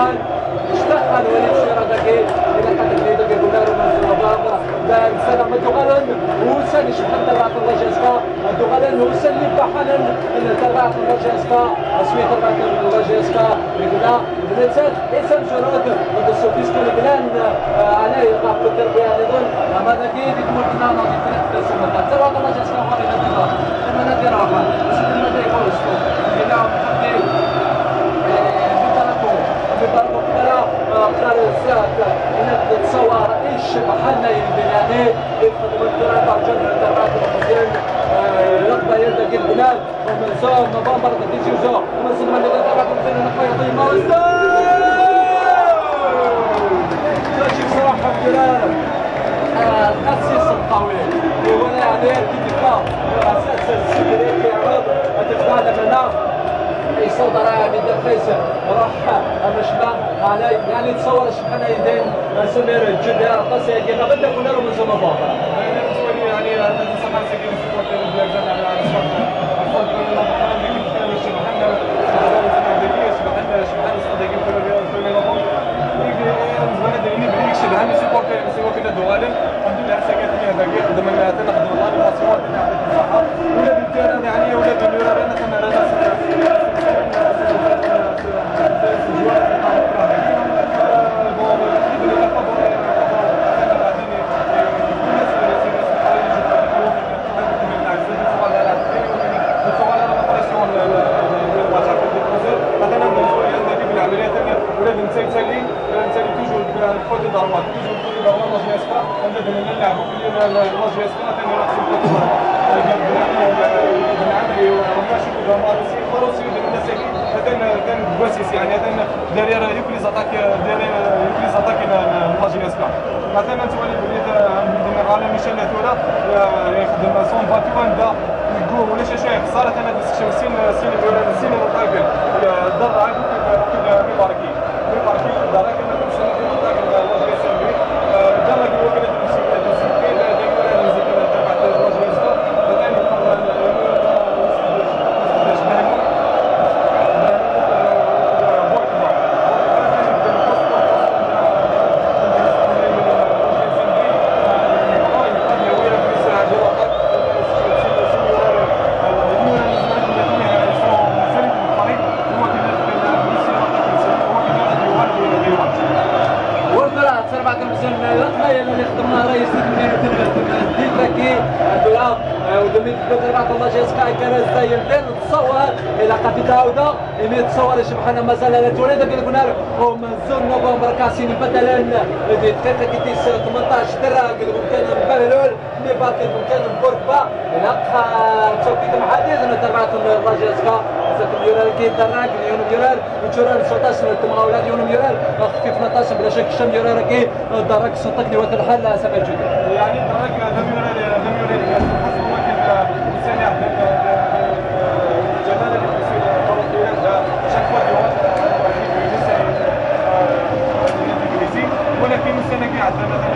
اشتغل اشتغل وليد شيراداكي الى قدر يدك يقول له سلام دوغالن وسن شحال تبعت الله جاسكا دوغالن وسن اللي بحالن تبعت الله جاسكا اسمي تبعت الله جاسكا يقول بنتات اسم جرات السوفيسكو لبنان عليه يقع في التربية ايضا اما ذاكي تمرنا نادي فريق السمكة تبعت الله جاسكا وغادي لما نادي راحة لما نادي كولسكو الى تصور ايش بحالنا يعني يدخل الدرع جنب الدرع مزيان لقطة يد البلاد ومن زون نوفمبر تيجي ومن زون من الدرع مزيان نقطة يعطي صراحة بلال القسيس القوي ولا يعني كي اساس السكري كيعرض تتبع لنا يصدر من الفيس راح مشبع علي يعني تصور شحال يدين سمير الجدار قاسي كي قبل كنا من زمان بابا يعني صحة سكين سيبورتير ديال على يعني هذا derrière يكلي attaques derrière يكلي attaques la JSK مثلا تولي بليت على ميشيل ثورة يخدم سون باتيو عند الجو ولا شي شي خسارة انا سين سين سين l'attaque الدار عاد مي باركي دار كما تمشي l'attaque la JSK دار هو كان تمشي تصور شبحنا مازال لا تولد كنا ومنزل نوفمبر كاسين بدلا دقيقة كي 18 درا كان بهلول مي باقي كان بوركبا لقى توقيت محدد تبعت la JSK ميورال كي دراك يونو ميورال وجورال 16 تمغاولات يونو ميورال خفيف 13 بلا شك شم ميورال كي دراك سلطك لوقت الحل سامي الجودي يعني دراك ميورال ولكن السنة كي عندنا مثلا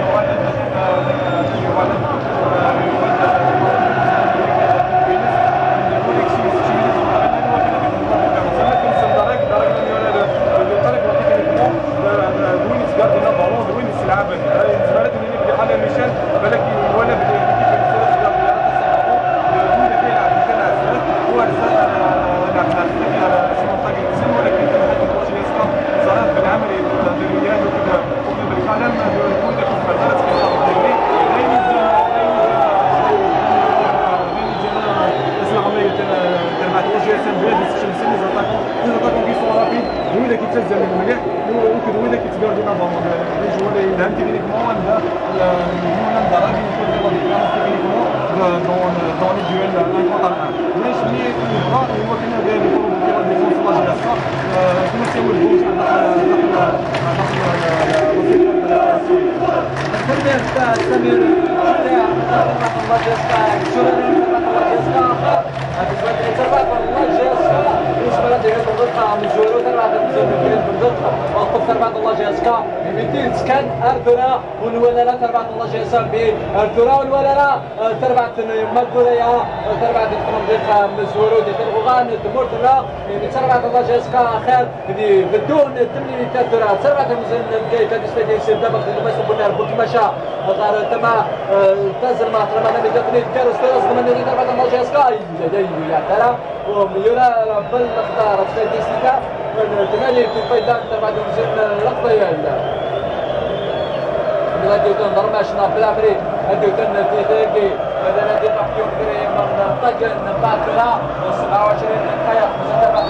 الله جاسكا يمدي كان ارثورا والولاله تربعه الله جاسكا ارثورا والولاله تربعه مدوريا تربعه التنظيق مزورو دي تلغان دمورتنا تربعه الله جاسكا خير بدون تمني تربعه تربعه مزن كيف تستدي سبب بس بنار بوكمشا غار تما تزر ما ترى ما نبي كاروس من تربعه الله جاسكا يا ترى وميورا بالاخضر تستدي سيكا تنالي في الفايدة تبع مزيان اللقطة غادي يكون ضرماشنا بالعمري غادي يكون في ذاكي هذا نادي طاحيو من طاجن بعد 27 دقيقة تبع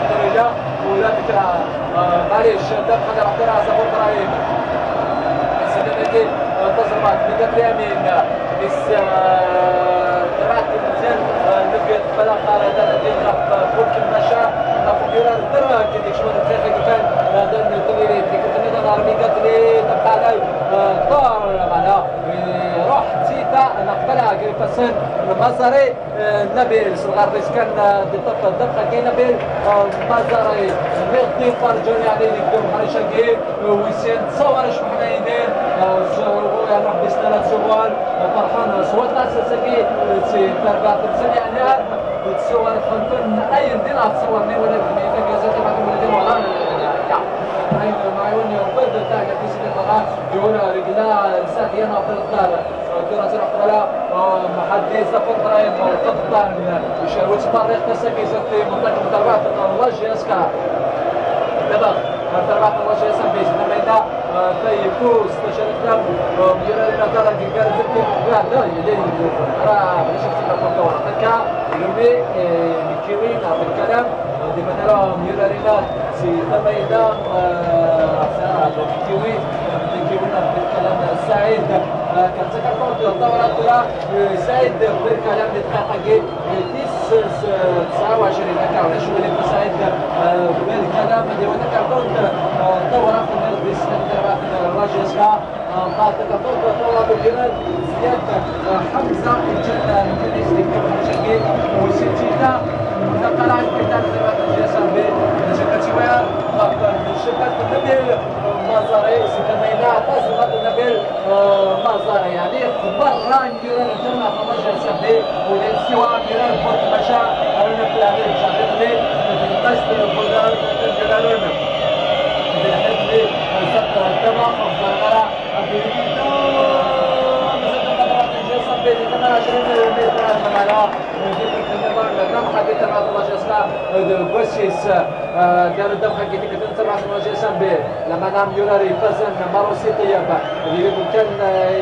كان ولا فكرة معليش دخل راح زبور ابراهيم سيدي تصرفات بقتل يمين بس تبعت مزيان نبيت بلاقة هذا فوق المشا فوق الدرة كي شو دقيقة كان هذا التمرير ديك التمرير العربي قتلي تبقى علي طار معنا روح تيتا نقبلها كيفاسن المزاري نبيل الغربي كان دقة دقة كي نبيل مزاري مغدي فرجوني يعني يقدم حريشة ويسين تصور شبحنا يدير يعني راح بيستلات سوال فرحان صوت ساسكي سي تربع تمثال يعني تصور خلفن اي دينا تصورني ولا كمية كازا تبع الولدين ولا معيوني وبد تاع في سيدي طلع يقول رجلا ساعتين في الدار كرة تروح ولا محدي سفر ابراهيم تقطع يشاوت طريق تسكي في منطقة تربع الله جاسكا دابا تربع الله جاسكا بيس لما فيفوز تشاركنا ميرا نتاع ديال لا لا يدي راه باش تبقى ورقك لومي ميكيوي عبد الكلام دي مثلا ميرا رينا سي تميدا ميكيوي ميكيوي عبد الكلام سعيد كنتذكر الدورة ترى سعيد بالكلام دقيقة 29 هكا ولا شو اللي سعيد بالكلام ديال كنت الدورة في المجلس الراجسكا طلب زياد حمزة الجنة الجنيس اللي كان وسيتينا نقل عن قتال الجسم بشكل شبكة النبيل مازاري سيتمينا تزغط النبيل مازاري يعني مرة ميران الجنة 15 سنة ولسوا ميران بورت مشا أنا في العمل شاغلني في القسط البلدان الجلالون دار الدفعة كي تكتن تبع جي لما نام يوراري فازن ماروسي طيب اللي كان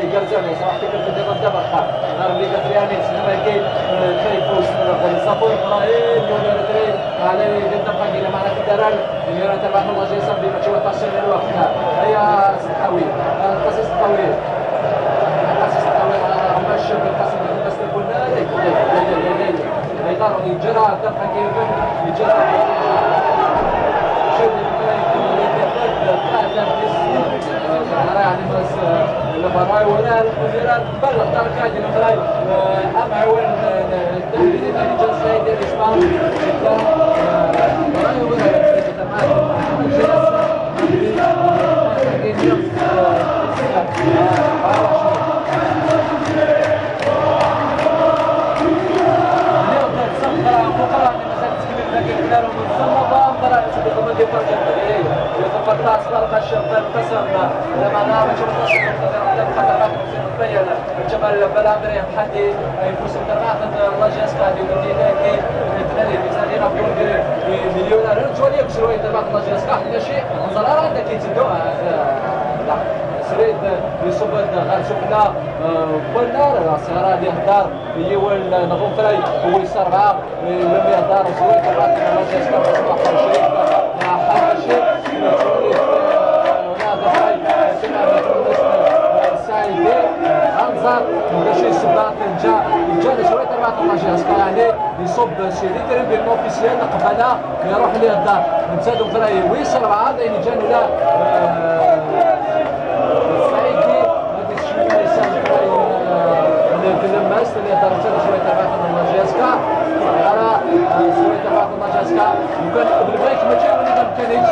يقرزوني صراحة فكرة الدفع دبخة غير اللي قترياني سينما كي كيفوز صفور إبراهيم يوراري على الدفعة كي لما أنا كدران يوراري تبع جي سام بي ماتش وطاشر الوقت هي سحاوي القصص الطويل القصص الطويل ماشي بالقصص بس قلنا لك يجرى الدفعة كي يجرى جمال بلامري محدي يفوز الله جاسكا دي ودي مليون رجل يكسروا تبع الله جاسكا حتى شيء نظر عندك يتدو لا سريد يصب غير شفنا بولنار صغار اللي يهدر يول نغوفري هو يسرع لم يهدر زويد الله جاسكا باش يصب جا جا شوية تبع الله يعني يصب شي لتر بالأوفيسيال قبل يروح للدار نتسادو فراي ويسرع هذا يعني جا ولا السعيدي هذه الشويه يسال فراي في الماس اللي دار شوية تبع الله جاسكا على ماشي وليد الكنيش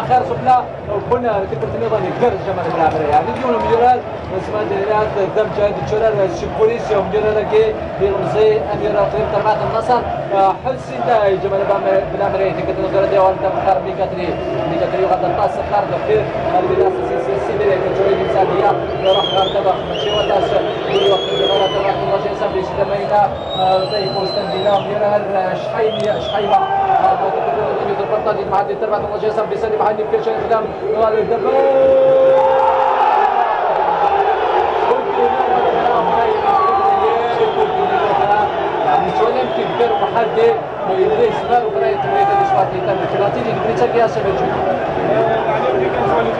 خير سفلى وكنا كبرت النظام يقدر الجمال بالعمرية يعني اليوم ميورال اسمها ديرات الدمجة تشورال البوليس يوم ميورال كي يرمزي امير طيب تربعة النصر حسين داي جمال بالعمرية تكتب نظرة ديال تبخر بكاتري بكاتري وغدا طاس خار دكتور البلاس سي سي سي دي كتوري دي يروح غير تبخ ماشي وتاس الوقت ديال تبخ الله جي سامبي سيدمينا طيب وستندينا ميورال شحيمية شحيمة مع تربعة الله جي سامبي سالي محل في شيء خدام يعني شلون كبر محدد ويدري صغار وقرايه تمريض اللي شواتي تم الفلاتيني اللي بريتشا كيا سبجو يعني اللي كان سوالي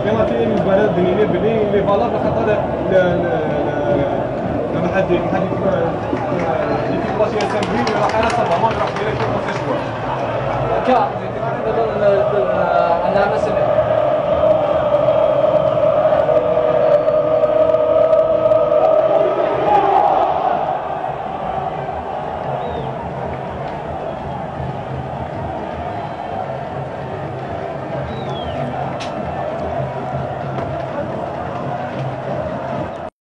بينالتي من بلد دنيني بلي لي فالاب خاطر لما حد يكون بلاصه اس ام بي راح على ضمان راح ديريكت في شوار كا انا مثلا